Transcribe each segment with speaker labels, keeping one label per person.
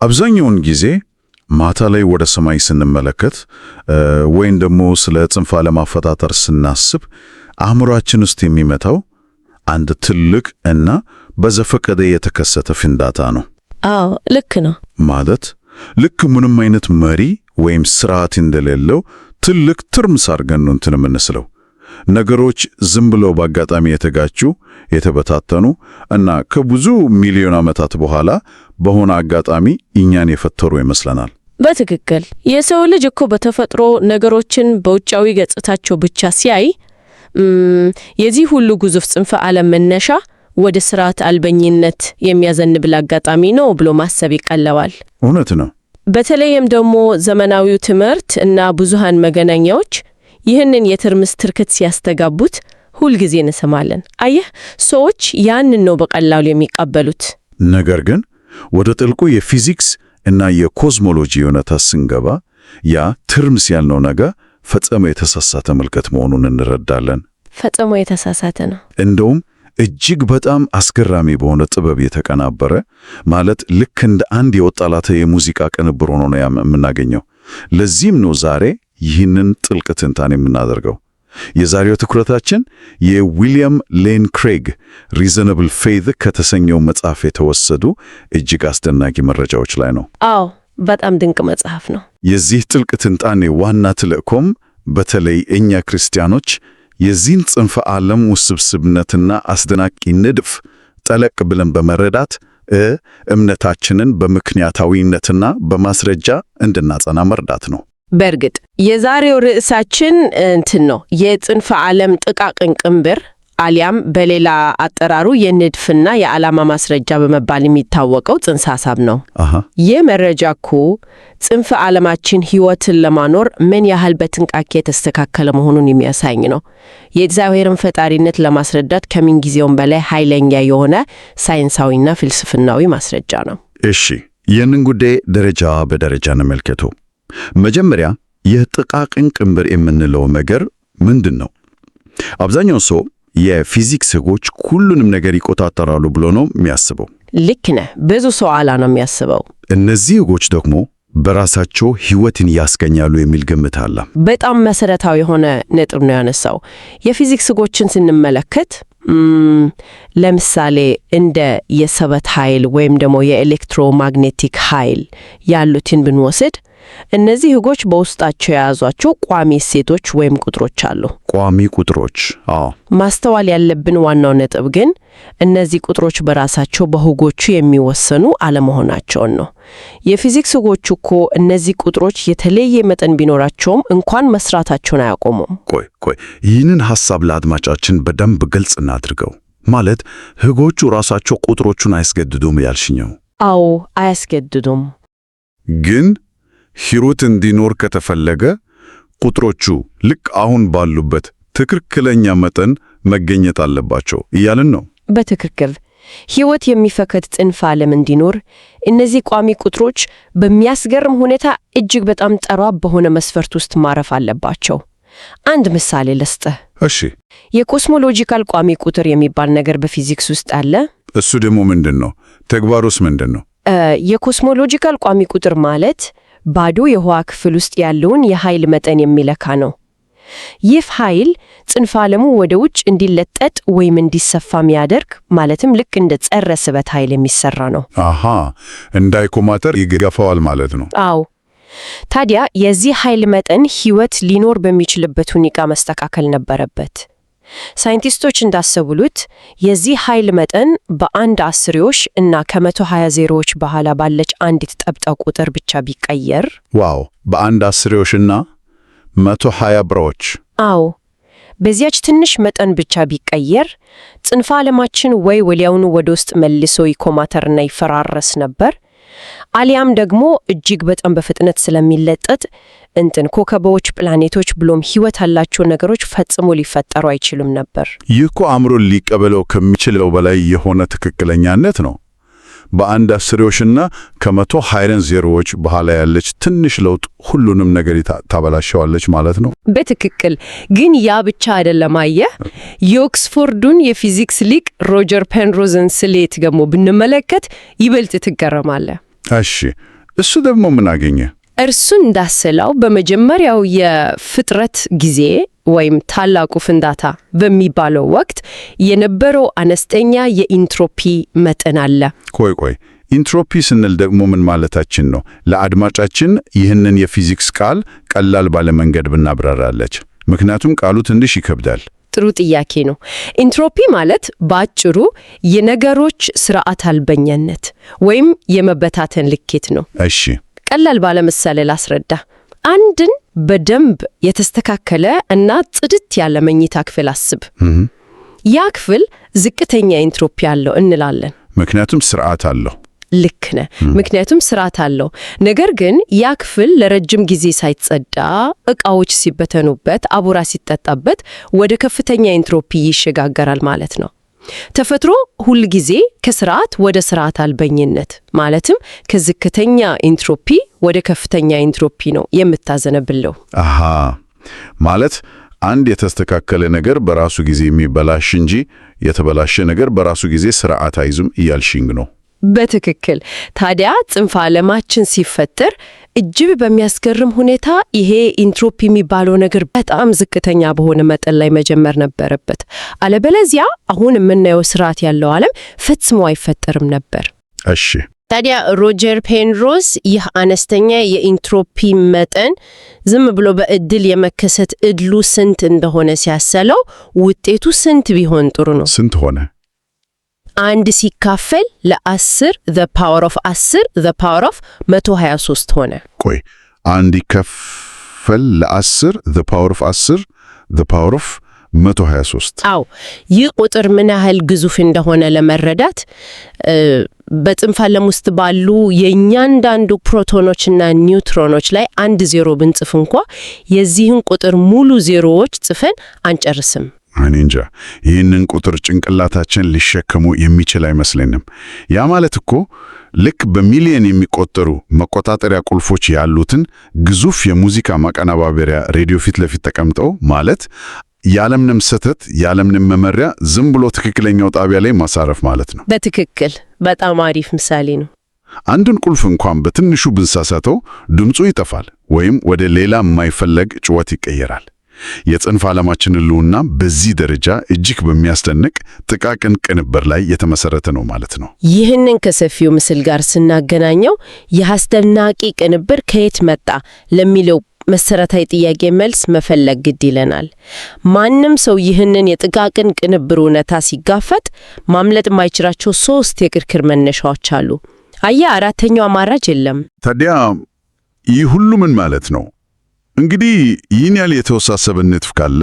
Speaker 1: አብዛኛውን ጊዜ ማታ ላይ ወደ ሰማይ ስንመለከት ወይም ደግሞ ስለ ጽንፈ ዓለም አፈጣጠር ስናስብ አእምሯችን ውስጥ የሚመጣው አንድ ትልቅ እና በዘፈቀደ የተከሰተ ፍንዳታ ነው።
Speaker 2: አዎ፣ ልክ ነው።
Speaker 1: ማለት ልክ ምንም አይነት መሪ ወይም ስርዓት እንደሌለው ትልቅ ትርምስ አድርገን ነው እንትን የምንስለው። ነገሮች ዝም ብለው በአጋጣሚ የተጋጩ፣ የተበታተኑ እና ከብዙ ሚሊዮን ዓመታት በኋላ በሆነ አጋጣሚ እኛን የፈጠሩ ይመስለናል።
Speaker 2: በትክክል። የሰው ልጅ እኮ በተፈጥሮ ነገሮችን በውጫዊ ገጽታቸው ብቻ ሲያይ የዚህ ሁሉ ግዙፍ ጽንፈ ዓለም መነሻ ወደ ስርዓት አልበኝነት የሚያዘንብል አጋጣሚ ነው ብሎ ማሰብ ይቀለዋል።
Speaker 1: እውነት ነው።
Speaker 2: በተለይም ደግሞ ዘመናዊው ትምህርት እና ብዙሃን መገናኛዎች ይህንን የትርምስ ትርክት ሲያስተጋቡት ሁልጊዜ እንሰማለን። አየህ፣ ሰዎች ያንን ነው በቀላሉ የሚቀበሉት።
Speaker 1: ነገር ግን ወደ ጥልቁ የፊዚክስ እና የኮስሞሎጂ እውነታ ስንገባ ያ ትርምስ ያልነው ነገር ፈጽሞ የተሳሳተ ምልከት መሆኑን እንረዳለን።
Speaker 2: ፈጽሞ የተሳሳተ ነው።
Speaker 1: እንደውም እጅግ በጣም አስገራሚ በሆነ ጥበብ የተቀናበረ፣ ማለት ልክ እንደ አንድ የወጣላት የሙዚቃ ቅንብር ሆኖ ነው የምናገኘው። ለዚህም ነው ዛሬ ይህንን ጥልቅ ትንታኔ የምናደርገው። የዛሬው ትኩረታችን የዊሊያም ሌን ክሬግ Reasonable Faith ከተሰኘው መጽሐፍ የተወሰዱ እጅግ አስደናቂ መረጃዎች ላይ ነው።
Speaker 2: አዎ፣ በጣም ድንቅ መጽሐፍ ነው።
Speaker 1: የዚህ ጥልቅ ትንታኔ ዋና ተልዕኮም በተለይ እኛ ክርስቲያኖች የዚህን ጽንፈ ዓለም ውስብስብነትና አስደናቂ ንድፍ ጠለቅ ብለን በመረዳት እምነታችንን በምክንያታዊነትና በማስረጃ እንድናጸና መርዳት ነው።
Speaker 2: በእርግጥ የዛሬው ርዕሳችን እንትን ነው፣ የጽንፈ ዓለም ጥቃቅን ቅንብር አሊያም በሌላ አጠራሩ የንድፍና የዓላማ ማስረጃ በመባል የሚታወቀው ጽንሰ ሐሳብ ነው። ይህ መረጃ እኮ ጽንፈ ዓለማችን ሕይወትን ለማኖር ምን ያህል በጥንቃቄ የተስተካከለ መሆኑን የሚያሳይ ነው። የእግዚአብሔርን ፈጣሪነት ለማስረዳት ከምንጊዜውም በላይ ኃይለኛ የሆነ ሳይንሳዊና ፍልስፍናዊ ማስረጃ ነው።
Speaker 1: እሺ፣ ይህንን ጉዳይ ደረጃ በደረጃ እንመልከተው። መጀመሪያ ይህ ጥቃቅን ቅንብር የምንለው ነገር ምንድን ነው? አብዛኛው ሰው የፊዚክስ ሕጎች ሁሉንም ነገር ይቆጣጠራሉ ብሎ ነው የሚያስበው።
Speaker 2: ልክ ነህ። ብዙ ሰው አላ ነው የሚያስበው።
Speaker 1: እነዚህ ሕጎች ደግሞ በራሳቸው ሕይወትን ያስገኛሉ የሚል ግምት አለ።
Speaker 2: በጣም መሰረታዊ የሆነ ነጥብ ነው ያነሳው። የፊዚክስ ሕጎችን ስንመለከት ለምሳሌ እንደ የስበት ኃይል ወይም ደግሞ የኤሌክትሮማግኔቲክ ኃይል ያሉትን ብንወስድ እነዚህ ሕጎች በውስጣቸው የያዟቸው ቋሚ እሴቶች ወይም ቁጥሮች አሉ።
Speaker 1: ቋሚ ቁጥሮች፣ አዎ።
Speaker 2: ማስተዋል ያለብን ዋናው ነጥብ ግን እነዚህ ቁጥሮች በራሳቸው በሕጎቹ የሚወሰኑ አለመሆናቸውን ነው። የፊዚክስ ሕጎቹ እኮ እነዚህ ቁጥሮች የተለየ መጠን ቢኖራቸውም እንኳን መስራታቸውን አያቆሙም።
Speaker 1: ቆይ ቆይ፣ ይህንን ሐሳብ ለአድማጫችን በደንብ ግልጽ እናድርገው። ማለት ሕጎቹ ራሳቸው ቁጥሮቹን አያስገድዱም ያልሽኝ ነው?
Speaker 2: አዎ፣ አያስገድዱም።
Speaker 1: ግን ሕይወት እንዲኖር ከተፈለገ ቁጥሮቹ ልክ አሁን ባሉበት ትክክለኛ መጠን መገኘት አለባቸው እያልን ነው።
Speaker 2: በትክክል። ሕይወት የሚፈቅድ ጽንፈ ዓለም እንዲኖር እነዚህ ቋሚ ቁጥሮች በሚያስገርም ሁኔታ እጅግ በጣም ጠባብ በሆነ መስፈርት ውስጥ ማረፍ አለባቸው። አንድ ምሳሌ ልስጥህ።
Speaker 1: እሺ።
Speaker 2: የኮስሞሎጂካል ቋሚ ቁጥር የሚባል ነገር በፊዚክስ ውስጥ አለ።
Speaker 1: እሱ ደግሞ ምንድን ነው? ተግባሩስ ምንድን ነው?
Speaker 2: የኮስሞሎጂካል ቋሚ ቁጥር ማለት ባዶ የህዋ ክፍል ውስጥ ያለውን የኃይል መጠን የሚለካ ነው። ይህ ኃይል ጽንፈ ዓለሙ ወደ ውጭ እንዲለጠጥ ወይም እንዲሰፋ የሚያደርግ፣ ማለትም ልክ እንደ ጸረ ስበት ኃይል የሚሰራ ነው።
Speaker 1: አሃ፣ እንዳይኮማተር ይገፋዋል ማለት ነው።
Speaker 2: አዎ። ታዲያ የዚህ ኃይል መጠን ሕይወት ሊኖር በሚችልበት ሁኔታ መስተካከል ነበረበት። ሳይንቲስቶች እንዳሰቡት የዚህ ኃይል መጠን በአንድ አስርዮሽ እና ከ120 ዜሮዎች በኋላ ባለች አንዲት ጠብታ ቁጥር ብቻ ቢቀየር
Speaker 1: Wow! በአንድ አስርዮሽና 120 ብሮች።
Speaker 2: አዎ፣ በዚያች ትንሽ መጠን ብቻ ቢቀየር ጽንፈ ዓለማችን ወይ ወዲያውኑ ወደ ውስጥ መልሶ ይኮማተርና ይፈራረስ ነበር፣ አሊያም ደግሞ እጅግ በጣም በፍጥነት ስለሚለጠጥ እንትን ኮከቦች፣ ፕላኔቶች ብሎም ሕይወት ያላቸው ነገሮች ፈጽሞ ሊፈጠሩ አይችሉም ነበር።
Speaker 1: ይህ እኮ አእምሮ ሊቀበለው ከሚችለው በላይ የሆነ ትክክለኛነት ነው። በአንድ አስርዮሽና ከ120 ዜሮዎች በኋላ ያለች ትንሽ ለውጥ ሁሉንም ነገር ታበላሸዋለች ማለት ነው።
Speaker 2: በትክክል። ግን ያ ብቻ አይደለም። አየህ፣ የኦክስፎርዱን የፊዚክስ ሊቅ ሮጀር ፔንሮዝን ስሌት ደግሞ ብንመለከት ይበልጥ ትገረማለህ።
Speaker 1: እሺ፣ እሱ ደግሞ ምን አገኘ?
Speaker 2: እርሱ እንዳሰላው በመጀመሪያው የፍጥረት ጊዜ ወይም ታላቁ ፍንዳታ በሚባለው ወቅት የነበረው አነስተኛ የኢንትሮፒ መጠን አለ።
Speaker 1: ቆይ ቆይ፣ ኢንትሮፒ ስንል ደግሞ ምን ማለታችን ነው? ለአድማጫችን ይህንን የፊዚክስ ቃል ቀላል ባለ መንገድ ብናብራራለች። ምክንያቱም ቃሉ ትንሽ ይከብዳል።
Speaker 2: ጥሩ ጥያቄ ነው። ኢንትሮፒ ማለት በአጭሩ የነገሮች ስርዓት አልበኝነት ወይም የመበታተን ልኬት ነው። ቀላል ባለ ምሳሌ ላስረዳ። አንድን በደንብ የተስተካከለ እና ጽድት ያለ መኝታ ክፍል አስብ። ያ ክፍል ዝቅተኛ ኢንትሮፒ አለው እንላለን።
Speaker 1: ምክንያቱም ስርዓት አለው።
Speaker 2: ልክ ነህ። ምክንያቱም ስርዓት አለው። ነገር ግን ያ ክፍል ለረጅም ጊዜ ሳይጸዳ፣ እቃዎች ሲበተኑበት፣ አቧራ ሲጠጣበት ወደ ከፍተኛ ኢንትሮፒ ይሸጋገራል ማለት ነው። ተፈጥሮ ሁል ጊዜ ከስርዓት ወደ ስርዓት አልበኝነት፣ ማለትም ከዝቅተኛ ኢንትሮፒ ወደ ከፍተኛ ኢንትሮፒ ነው የምታዘነብለው።
Speaker 1: አሃ፣ ማለት አንድ የተስተካከለ ነገር በራሱ ጊዜ የሚበላሽ እንጂ የተበላሸ ነገር በራሱ ጊዜ ስርዓት አይዝም እያልሽኝ ነው።
Speaker 2: በትክክል። ታዲያ ጽንፈ ዓለማችን ሲፈጠር እጅግ በሚያስገርም ሁኔታ ይሄ ኢንትሮፒ የሚባለው ነገር በጣም ዝቅተኛ በሆነ መጠን ላይ መጀመር ነበረበት። አለበለዚያ አሁን የምናየው ስርዓት ያለው ዓለም ፈጽሞ አይፈጠርም ነበር። ታዲያ ሮጀር ፔንሮዝ ይህ አነስተኛ የኢንትሮፒ መጠን ዝም ብሎ በእድል የመከሰት እድሉ ስንት እንደሆነ ሲያሰለው ውጤቱ ስንት ቢሆን ጥሩ ነው?
Speaker 1: ስንት ሆነ?
Speaker 2: 1 ሲካፈል ለ10 the power of 10 the power of 123 ሆነ።
Speaker 1: ቆይ፣ 1 ይከፈል ለ10 the power of 10 the power of 123?
Speaker 2: አዎ። ይህ ቁጥር ምን ያህል ግዙፍ እንደሆነ ለመረዳት በጽንፈ ዓለም ውስጥ ባሉ የእያንዳንዱ ፕሮቶኖችና ኒውትሮኖች ላይ አንድ ዜሮ ብንጽፍ እንኳ የዚህን ቁጥር ሙሉ ዜሮዎች ጽፈን አንጨርስም።
Speaker 1: እኔ እንጃ፣ ይህንን ቁጥር ጭንቅላታችን ሊሸከመው የሚችል አይመስለኝም። ያ ማለት እኮ ልክ በሚሊየን የሚቆጠሩ መቆጣጠሪያ ቁልፎች ያሉትን ግዙፍ የሙዚቃ ማቀነባበሪያ ሬዲዮ ፊት ለፊት ተቀምጠው ማለት ያለምንም ስህተት፣ ያለምንም መመሪያ ዝም ብሎ ትክክለኛው ጣቢያ ላይ ማሳረፍ ማለት ነው።
Speaker 2: በትክክል፣ በጣም አሪፍ ምሳሌ ነው።
Speaker 1: አንድን ቁልፍ እንኳን በትንሹ ብንሳሳተው ድምፁ ይጠፋል ወይም ወደ ሌላ የማይፈለግ ጩኸት ይቀየራል። የጽንፈ ዓለማችን ሕልውና በዚህ ደረጃ እጅግ በሚያስደንቅ ጥቃቅን ቅንብር ላይ የተመሰረተ ነው ማለት ነው።
Speaker 2: ይህንን ከሰፊው ምስል ጋር ስናገናኘው ይህ አስደናቂ ቅንብር ከየት መጣ ለሚለው መሰረታዊ ጥያቄ መልስ መፈለግ ግድ ይለናል። ማንም ሰው ይህንን የጥቃቅን ቅንብር እውነታ ሲጋፈጥ ማምለጥ የማይችላቸው ሶስት የክርክር መነሻዎች አሉ። አየህ፣ አራተኛው አማራጭ የለም።
Speaker 1: ታዲያ ይህ ሁሉ ምን ማለት ነው? እንግዲህ ይህን ያህል የተወሳሰበ ንድፍ ካለ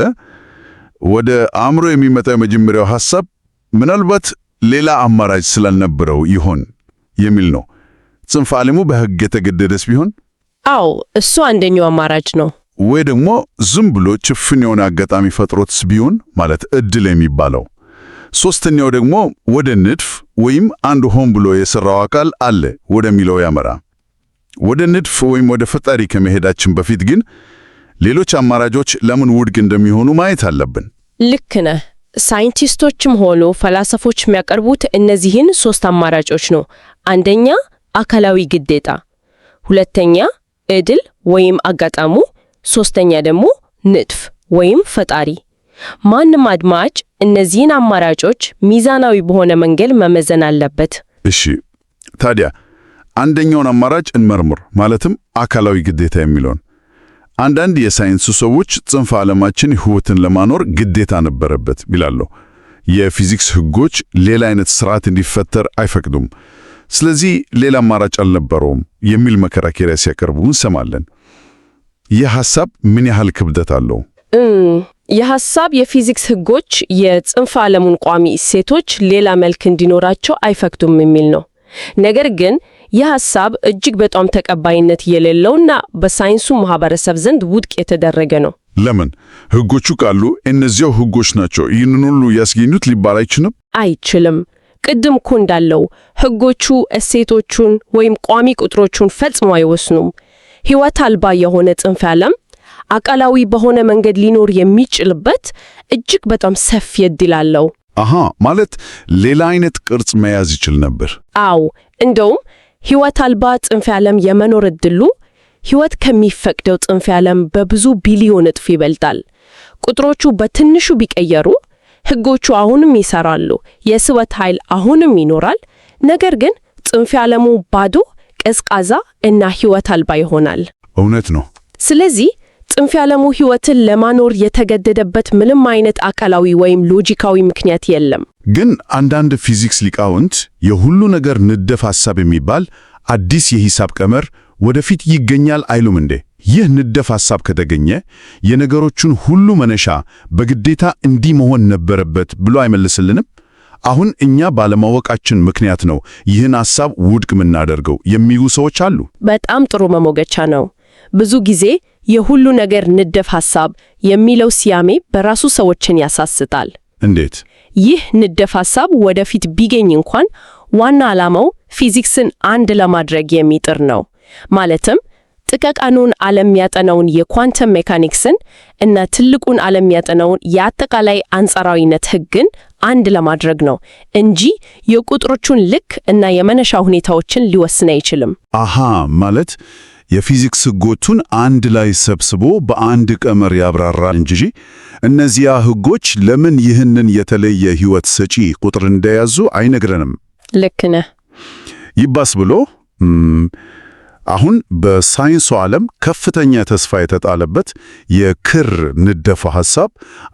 Speaker 1: ወደ አእምሮ የሚመጣው የመጀመሪያው ሐሳብ ምናልባት ሌላ አማራጭ ስላልነበረው ይሆን የሚል ነው። ጽንፈ ዓለሙ በሕግ የተገደደስ ቢሆን?
Speaker 2: አዎ፣ እሱ አንደኛው አማራጭ ነው።
Speaker 1: ወይ ደግሞ ዝም ብሎ ጭፍን የሆነ አጋጣሚ ፈጥሮትስ ቢሆን፣ ማለት እድል የሚባለው። ሶስተኛው ደግሞ ወደ ንድፍ ወይም አንድ ሆን ብሎ የሠራው አካል አለ ወደሚለው ያመራ። ወደ ንድፍ ወይም ወደ ፈጣሪ ከመሄዳችን በፊት ግን ሌሎች አማራጮች ለምን ውድቅ እንደሚሆኑ ማየት አለብን።
Speaker 2: ልክ ነህ። ሳይንቲስቶችም ሆኑ ፈላሰፎች የሚያቀርቡት እነዚህን ሶስት አማራጮች ነው። አንደኛ፣ አካላዊ ግዴታ፣ ሁለተኛ፣ እድል ወይም አጋጣሙ፣ ሶስተኛ ደግሞ ንድፍ ወይም ፈጣሪ። ማንም አድማጭ እነዚህን አማራጮች ሚዛናዊ በሆነ መንገድ መመዘን አለበት።
Speaker 1: እሺ፣ ታዲያ አንደኛውን አማራጭ እንመርምር፣ ማለትም አካላዊ ግዴታ የሚለውን። አንዳንድ የሳይንሱ ሰዎች ጽንፈ ዓለማችን ሕይወትን ለማኖር ግዴታ ነበረበት ይላሉ። የፊዚክስ ሕጎች ሌላ አይነት ስርዓት እንዲፈጠር አይፈቅዱም። ስለዚህ ሌላ አማራጭ አልነበረውም የሚል መከራከሪያ ሲያቀርቡ እንሰማለን። ይህ ሐሳብ ምን ያህል ክብደት አለው?
Speaker 2: ይህ ሐሳብ የፊዚክስ ሕጎች የጽንፈ ዓለሙን ቋሚ እሴቶች ሌላ መልክ እንዲኖራቸው አይፈቅዱም የሚል ነው። ነገር ግን ይህ ሐሳብ እጅግ በጣም ተቀባይነት የሌለውና በሳይንሱ ማህበረሰብ ዘንድ ውድቅ የተደረገ ነው።
Speaker 1: ለምን? ሕጎቹ ካሉ እነዚያው ሕጎች ናቸው ይህንን ሁሉ ያስገኙት ሊባል አይችልም?
Speaker 2: አይችልም። ቅድም እኮ እንዳልነው ሕጎቹ እሴቶቹን ወይም ቋሚ ቁጥሮቹን ፈጽሞ አይወስኑም። ሕይወት አልባ የሆነ ጽንፈ ዓለም አካላዊ በሆነ መንገድ ሊኖር የሚችልበት እጅግ በጣም ሰፊ ዕድል አለው።
Speaker 1: አሃ፣ ማለት ሌላ አይነት ቅርጽ መያዝ ይችል ነበር።
Speaker 2: አዎ፣ እንደውም ሕይወት አልባ ጽንፈ ዓለም የመኖር ዕድሉ ሕይወት ከሚፈቅደው ጽንፈ ዓለም በብዙ ቢሊዮን እጥፍ ይበልጣል። ቁጥሮቹ በትንሹ ቢቀየሩ ሕጎቹ አሁንም ይሰራሉ። የስበት ኃይል አሁንም ይኖራል። ነገር ግን ጽንፈ ዓለሙ ባዶ፣ ቀዝቃዛ እና ሕይወት አልባ ይሆናል።
Speaker 1: እውነት ነው።
Speaker 2: ስለዚህ ጽንፈ ዓለሙ ሕይወትን ለማኖር የተገደደበት ምንም አይነት አካላዊ ወይም ሎጂካዊ ምክንያት የለም።
Speaker 1: ግን አንዳንድ ፊዚክስ ሊቃውንት የሁሉ ነገር ንድፈ ሐሳብ የሚባል አዲስ የሂሳብ ቀመር ወደፊት ይገኛል አይሉም እንዴ? ይህ ንድፈ ሐሳብ ከተገኘ የነገሮቹን ሁሉ መነሻ በግዴታ እንዲህ መሆን ነበረበት ብሎ አይመልስልንም? አሁን እኛ ባለማወቃችን ምክንያት ነው ይህን ሐሳብ ውድቅ የምናደርገው የሚሉ ሰዎች አሉ።
Speaker 2: በጣም ጥሩ መሞገቻ ነው። ብዙ ጊዜ የሁሉ ነገር ንድፈ ሐሳብ የሚለው ስያሜ በራሱ ሰዎችን ያሳስታል።
Speaker 1: እንዴት?
Speaker 2: ይህ ንድፈ ሐሳብ ወደፊት ቢገኝ እንኳን ዋና ዓላማው ፊዚክስን አንድ ለማድረግ የሚጥር ነው። ማለትም ጥቃቅኑን ዓለም የሚያጠናውን የኳንተም ሜካኒክስን እና ትልቁን ዓለም የሚያጠናውን የአጠቃላይ አንጻራዊነት ሕግን አንድ ለማድረግ ነው እንጂ የቁጥሮቹን ልክ እና የመነሻ ሁኔታዎችን ሊወስን አይችልም።
Speaker 1: አሃ፣ ማለት የፊዚክስ ሕጎቹን አንድ ላይ ሰብስቦ በአንድ ቀመር ያብራራል እንጂ እነዚያ ሕጎች ለምን ይህንን የተለየ ሕይወት ሰጪ ቁጥር እንደያዙ አይነግረንም።
Speaker 2: ልክ ነህ።
Speaker 1: ይባስ ብሎ አሁን በሳይንሱ ዓለም ከፍተኛ ተስፋ የተጣለበት የክር ንድፈ ሐሳብ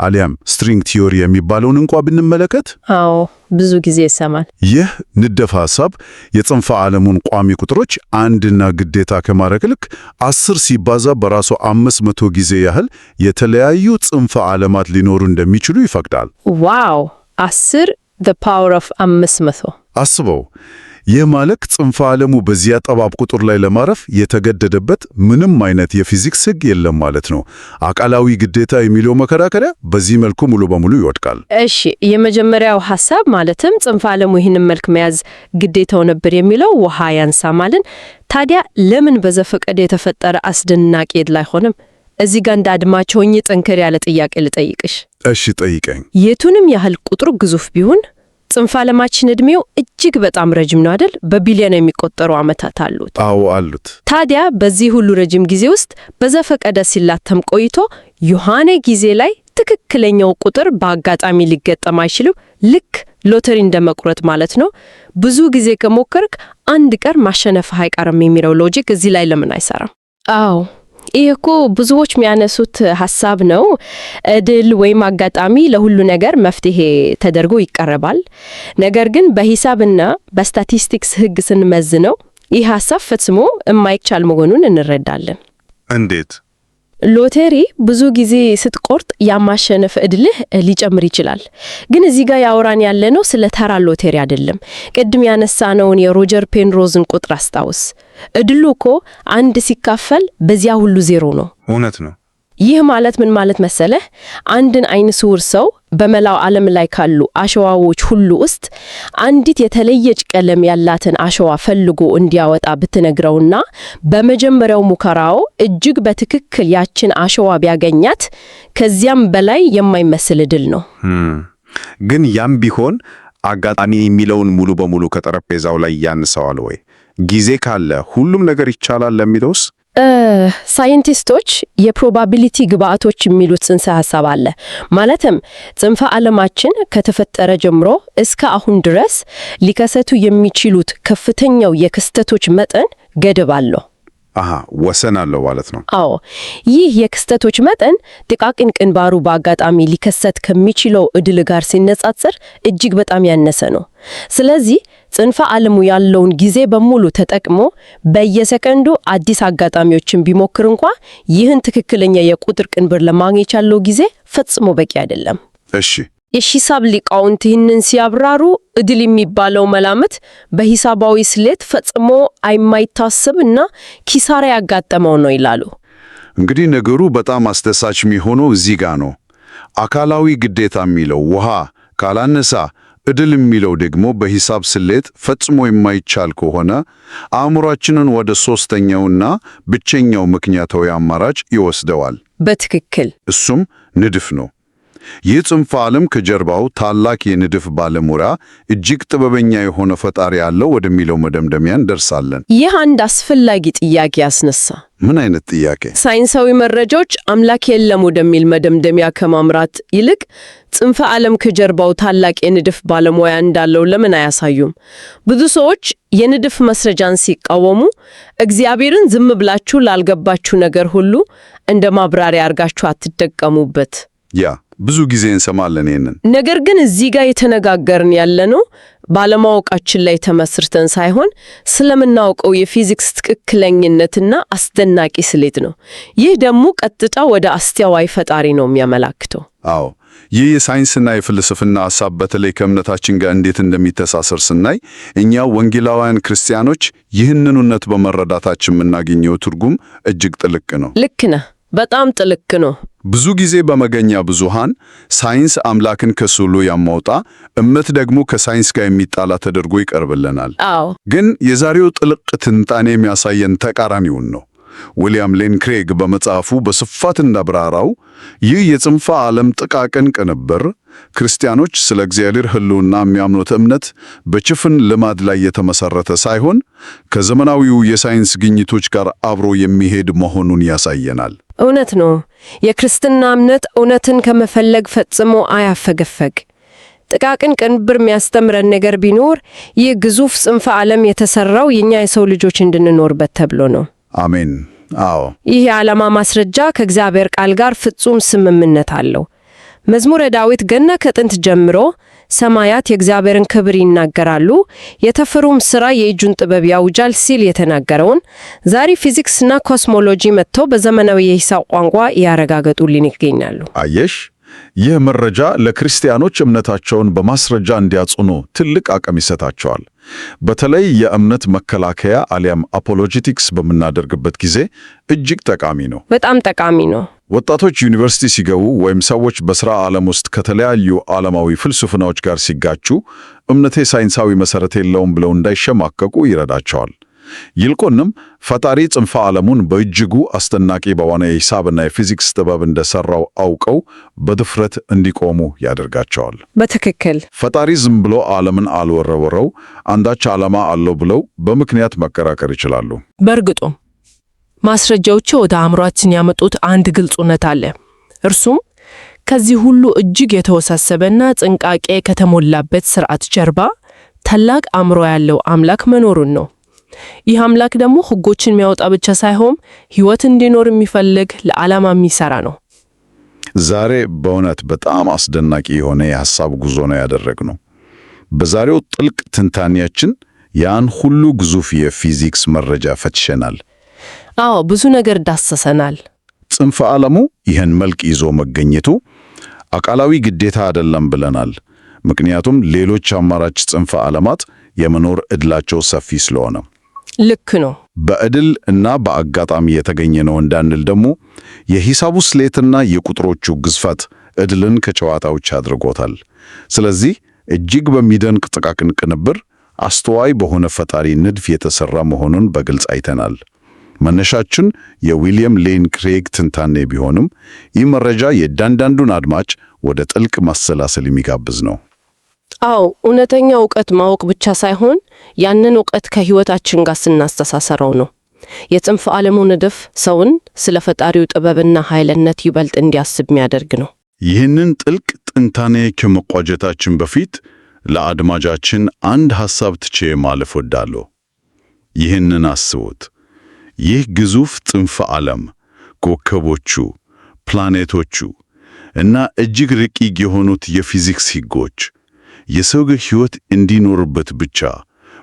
Speaker 1: አሊያም string theory የሚባለውን እንኳ ብንመለከት፣
Speaker 2: አዎ፣ ብዙ ጊዜ ይሰማል።
Speaker 1: ይህ ንድፈ ሐሳብ የጽንፈ ዓለሙን ቋሚ ቁጥሮች አንድና ግዴታ ከማድረግ ይልቅ 10 ሲባዛ በራሱ 500 ጊዜ ያህል የተለያዩ ጽንፈ ዓለማት ሊኖሩ እንደሚችሉ ይፈቅዳል።
Speaker 2: Wow! 10 the power of 500።
Speaker 1: አስበው። ይህ ማለት ጽንፈ ዓለሙ በዚያ ጠባብ ቁጥር ላይ ለማረፍ የተገደደበት ምንም አይነት የፊዚክስ ሕግ የለም ማለት ነው። አካላዊ ግዴታ የሚለው መከራከሪያ በዚህ መልኩ ሙሉ በሙሉ ይወድቃል።
Speaker 2: እሺ፣ የመጀመሪያው ሐሳብ ማለትም ጽንፈ ዓለሙ ይህንን መልክ መያዝ ግዴታው ነበር የሚለው ውሃ አያነሳም አልን። ታዲያ ለምን በዘፈቀደ የተፈጠረ አስደናቂ ዕድል አይሆንም? እዚህ ጋር እንደ አድማጭ ሆኜ ጠንከር ያለ ጥያቄ ልጠይቅሽ።
Speaker 1: እሺ፣ ጠይቀኝ።
Speaker 2: የቱንም ያህል ቁጥሩ ግዙፍ ቢሆን ጽንፈ ዓለማችን ዕድሜው እጅግ በጣም ረጅም ነው አይደል? በቢሊዮን የሚቆጠሩ ዓመታት አሉት።
Speaker 1: አዎ፣ አሉት።
Speaker 2: ታዲያ በዚህ ሁሉ ረጅም ጊዜ ውስጥ በዘፈቀደ ሲላተም ቆይቶ የሆነ ጊዜ ላይ ትክክለኛው ቁጥር በአጋጣሚ ሊገጠም አይችልም? ልክ ሎተሪ እንደመቁረጥ ማለት ነው። ብዙ ጊዜ ከሞከርክ አንድ ቀን ማሸነፍህ አይቀርም የሚለው logic እዚህ ላይ ለምን አይሰራም? አዎ፣ ይህ እኮ ብዙዎች የሚያነሱት ሀሳብ ነው። እድል ወይም አጋጣሚ ለሁሉ ነገር መፍትሄ ተደርጎ ይቀርባል። ነገር ግን በሂሳብና በስታቲስቲክስ ሕግ ስንመዝነው ይህ ሀሳብ ፈጽሞ የማይቻል መሆኑን እንረዳለን።
Speaker 1: እንዴት?
Speaker 2: ሎተሪ ብዙ ጊዜ ስትቆርጥ የማሸነፍ እድልህ ሊጨምር ይችላል። ግን እዚህ ጋር እያወራን ያለነው ስለ ተራ ሎተሪ አይደለም። ቅድም ያነሳነውን የሮጀር ፔንሮዝን ቁጥር አስታውስ። እድሉ እኮ አንድ ሲካፈል በዚያ ሁሉ ዜሮ ነው።
Speaker 3: እውነት ነው።
Speaker 2: ይህ ማለት ምን ማለት መሰለህ? አንድን አይነ ስውር ሰው በመላው ዓለም ላይ ካሉ አሸዋዎች ሁሉ ውስጥ አንዲት የተለየች ቀለም ያላትን አሸዋ ፈልጎ እንዲያወጣ ብትነግረውና በመጀመሪያው ሙከራው እጅግ በትክክል ያችን አሸዋ ቢያገኛት ከዚያም በላይ የማይመስል እድል ነው።
Speaker 3: ግን ያም ቢሆን አጋጣሚ የሚለውን ሙሉ በሙሉ ከጠረጴዛው ላይ ያነሳዋል ወይ? ጊዜ ካለ ሁሉም ነገር ይቻላል ለሚለውስ?
Speaker 2: ሳይንቲስቶች የ probability ግብአቶች የሚሉት ጽንሰ ሐሳብ አለ። ማለትም ጽንፈ ዓለማችን ከተፈጠረ ጀምሮ እስከ አሁን ድረስ ሊከሰቱ የሚችሉት ከፍተኛው የክስተቶች መጠን ገደብ አለው።
Speaker 3: አሃ፣ ወሰን አለው ማለት ነው።
Speaker 2: አዎ፣ ይህ የክስተቶች መጠን ጥቃቅን ቅንባሩ በአጋጣሚ ሊከሰት ከሚችለው እድል ጋር ሲነጻጸር እጅግ በጣም ያነሰ ነው። ስለዚህ ጽንፈ ዓለሙ ያለውን ጊዜ በሙሉ ተጠቅሞ በየሰከንዱ አዲስ አጋጣሚዎችን ቢሞክር እንኳ ይህን ትክክለኛ የቁጥር ቅንብር ለማግኘት ያለው ጊዜ ፈጽሞ በቂ አይደለም። የሂሳብ ሊቃውንት ይህንን ሲያብራሩ እድል የሚባለው መላምት በሂሳባዊ ስሌት ፈጽሞ የማይታሰብ እና ኪሳራ ያጋጠመው ነው ይላሉ።
Speaker 1: እንግዲህ ነገሩ በጣም አስደሳች የሚሆነው እዚህ ጋ ነው። አካላዊ ግዴታ የሚለው ውሃ ካላነሳ፣ እድል የሚለው ደግሞ በሂሳብ ስሌት ፈጽሞ የማይቻል ከሆነ አእምሯችንን ወደ ሶስተኛውና ብቸኛው ምክንያታዊ አማራጭ ይወስደዋል።
Speaker 2: በትክክል።
Speaker 1: እሱም ንድፍ ነው። ይህ ጽንፈ ዓለም ከጀርባው ታላቅ የንድፍ ባለሙያ፣ እጅግ ጥበበኛ የሆነ ፈጣሪ አለው ወደሚለው መደምደሚያ እንደርሳለን።
Speaker 2: ይህ አንድ አስፈላጊ ጥያቄ ያስነሳ።
Speaker 1: ምን አይነት ጥያቄ?
Speaker 2: ሳይንሳዊ መረጃዎች አምላክ የለም ወደሚል መደምደሚያ ከማምራት ይልቅ ጽንፈ ዓለም ከጀርባው ታላቅ የንድፍ ባለሙያ እንዳለው ለምን አያሳዩም? ብዙ ሰዎች የንድፍ ማስረጃን ሲቃወሙ እግዚአብሔርን ዝም ብላችሁ ላልገባችሁ ነገር ሁሉ እንደ ማብራሪያ አድርጋችሁ አትጠቀሙበት።
Speaker 1: ያ ብዙ ጊዜ እንሰማለን ይህንን።
Speaker 2: ነገር ግን እዚህ ጋር የተነጋገርን ያለነው ባለማወቃችን ላይ ተመስርተን ሳይሆን ስለምናውቀው የፊዚክስ ትክክለኝነትና አስደናቂ ስሌት ነው። ይህ ደግሞ ቀጥታ ወደ አስተዋይ ፈጣሪ ነው የሚያመላክተው።
Speaker 1: አዎ፣ ይህ የሳይንስና የፍልስፍና ሐሳብ በተለይ ከእምነታችን ጋር እንዴት እንደሚተሳሰር ስናይ እኛ ወንጌላውያን ክርስቲያኖች ይህንን እውነት በመረዳታችን የምናገኘው ትርጉም እጅግ ጥልቅ ነው።
Speaker 2: ልክ ነህ። በጣም ጥልቅ ነው።
Speaker 1: ብዙ ጊዜ በመገናኛ ብዙሃን ሳይንስ አምላክን ከስዕሉ የሚያወጣ፣ እምነት ደግሞ ከሳይንስ ጋር የሚጣላ ተደርጎ ይቀርብልናል። ግን የዛሬው ጥልቅ ትንታኔ የሚያሳየን ተቃራኒውን ነው። ዊልያም ሌን ክሬግ በመጽሐፉ በስፋት እንዳብራራው ይህ የጽንፈ ዓለም ጥቃቅን ቅንብር ክርስቲያኖች ስለ እግዚአብሔር ሕልውና የሚያምኑት እምነት በጭፍን ልማድ ላይ የተመሰረተ ሳይሆን ከዘመናዊው የሳይንስ ግኝቶች ጋር አብሮ የሚሄድ መሆኑን ያሳየናል።
Speaker 2: እውነት ነው። የክርስትና እምነት እውነትን ከመፈለግ ፈጽሞ አያፈገፈግ። ጥቃቅን ቅንብር የሚያስተምረን ነገር ቢኖር ይህ ግዙፍ ጽንፈ ዓለም የተሰራው የእኛ የሰው ልጆች እንድንኖርበት ተብሎ ነው።
Speaker 1: አሜን። አዎ።
Speaker 2: ይህ የዓላማ ማስረጃ ከእግዚአብሔር ቃል ጋር ፍጹም ስምምነት አለው። መዝሙረ ዳዊት ገና ከጥንት ጀምሮ ሰማያት የእግዚአብሔርን ክብር ይናገራሉ፣ የተፈሩም ሥራ የእጁን ጥበብ ያውጃል ሲል የተናገረውን ዛሬ ፊዚክስና ኮስሞሎጂ መጥተው በዘመናዊ የሂሳብ ቋንቋ ያረጋገጡልን ይገኛሉ።
Speaker 1: አየሽ፣ ይህ መረጃ ለክርስቲያኖች እምነታቸውን በማስረጃ እንዲያጽኑ ትልቅ አቅም ይሰጣቸዋል። በተለይ የእምነት መከላከያ አሊያም apologetics በምናደርግበት ጊዜ እጅግ ጠቃሚ ነው።
Speaker 2: በጣም ጠቃሚ ነው።
Speaker 1: ወጣቶች ዩኒቨርሲቲ ሲገቡ ወይም ሰዎች በሥራ ዓለም ውስጥ ከተለያዩ ዓለማዊ ፍልስፍናዎች ጋር ሲጋጩ እምነቴ ሳይንሳዊ መሠረት የለውም ብለው እንዳይሸማቀቁ ይረዳቸዋል። ይልቁንም ፈጣሪ ጽንፈ ዓለሙን በእጅጉ አስደናቂ በሆነ የሂሳብና የፊዚክስ ጥበብ እንደሠራው አውቀው በድፍረት እንዲቆሙ ያደርጋቸዋል።
Speaker 2: በትክክል።
Speaker 1: ፈጣሪ ዝም ብሎ ዓለምን አልወረወረው፣ አንዳች ዓላማ አለው ብለው በምክንያት መከራከር ይችላሉ።
Speaker 4: በእርግጡም ማስረጃዎቹ ወደ አእምሯችን ያመጡት አንድ ግልጽ እውነት አለ። እርሱም ከዚህ ሁሉ እጅግ የተወሳሰበና ጥንቃቄ ከተሞላበት ስርዓት ጀርባ ታላቅ አእምሮ ያለው አምላክ መኖሩን ነው። ይህ አምላክ ደግሞ ሕጎችን የሚያወጣ ብቻ ሳይሆን ሕይወት እንዲኖር የሚፈልግ፣ ለዓላማ የሚሰራ ነው።
Speaker 1: ዛሬ በእውነት በጣም አስደናቂ የሆነ የሐሳብ ጉዞ ነው ያደረግነው። በዛሬው ጥልቅ ትንታኔያችን ያን ሁሉ ግዙፍ የፊዚክስ መረጃ ፈትሸናል።
Speaker 4: አዎ፣ ብዙ ነገር ዳሰሰናል።
Speaker 1: ጽንፈ ዓለሙ ይህን መልክ ይዞ መገኘቱ አካላዊ ግዴታ አይደለም ብለናል። ምክንያቱም ሌሎች አማራጭ ጽንፈ ዓለማት የመኖር ዕድላቸው ሰፊ ስለሆነ።
Speaker 4: ልክ ነው።
Speaker 1: በዕድል እና በአጋጣሚ የተገኘ ነው እንዳንል ደግሞ የሂሳቡ ስሌትና የቁጥሮቹ ግዝፈት ዕድልን ከጨዋታ ውጭ አድርጎታል። ስለዚህ እጅግ በሚደንቅ ጥቃቅን ቅንብር አስተዋይ በሆነ ፈጣሪ ንድፍ የተሰራ መሆኑን በግልጽ አይተናል። መነሻችን የዊሊያም ሌን ክሬግ ትንታኔ ቢሆንም ይህ መረጃ የእያንዳንዱን አድማጭ ወደ ጥልቅ ማሰላሰል የሚጋብዝ ነው።
Speaker 4: አዎ፣ እውነተኛ እውቀት ማወቅ ብቻ ሳይሆን ያንን እውቀት ከሕይወታችን ጋር ስናስተሳሰረው ነው። የጽንፈ ዓለሙ ንድፍ ሰውን ስለ ፈጣሪው ጥበብና ኃይልነት ይበልጥ እንዲያስብ የሚያደርግ ነው።
Speaker 1: ይህንን ጥልቅ ትንታኔ ከመቋጨታችን በፊት ለአድማጫችን አንድ ሐሳብ ትቼ ማለፍ እወዳለሁ። ይህንን አስቡት። ይህ ግዙፍ ጽንፈ ዓለም፣ ኮከቦቹ፣ ፕላኔቶቹ እና እጅግ ረቂቅ የሆኑት የፊዚክስ ሕጎች የሰው ሕይወት እንዲኖርበት ብቻ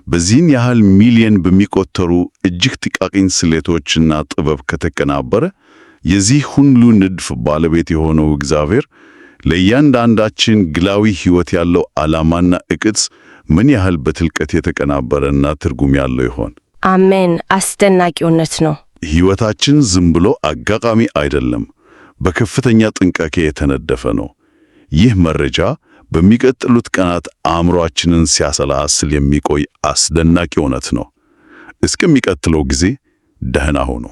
Speaker 1: በዚህን ያህል ሚሊየን በሚቆጠሩ እጅግ ጥቃቅን ስሌቶችና ጥበብ ከተቀናበረ፣ የዚህ ሁሉ ንድፍ ባለቤት የሆነው እግዚአብሔር ለእያንዳንዳችን ግላዊ ሕይወት ያለው ዓላማና እቅድ ምን ያህል በጥልቀት የተቀናበረና ትርጉም ያለው ይሆን?
Speaker 2: አሜን። አስደናቂ እውነት ነው።
Speaker 1: ሕይወታችን ዝም ብሎ አጋጣሚ አይደለም፣ በከፍተኛ ጥንቃቄ የተነደፈ ነው። ይህ መረጃ በሚቀጥሉት ቀናት አእምሮአችንን ሲያሰላስል የሚቆይ አስደናቂ እውነት ነው። እስከሚቀጥለው ጊዜ ደህና ሁኑ።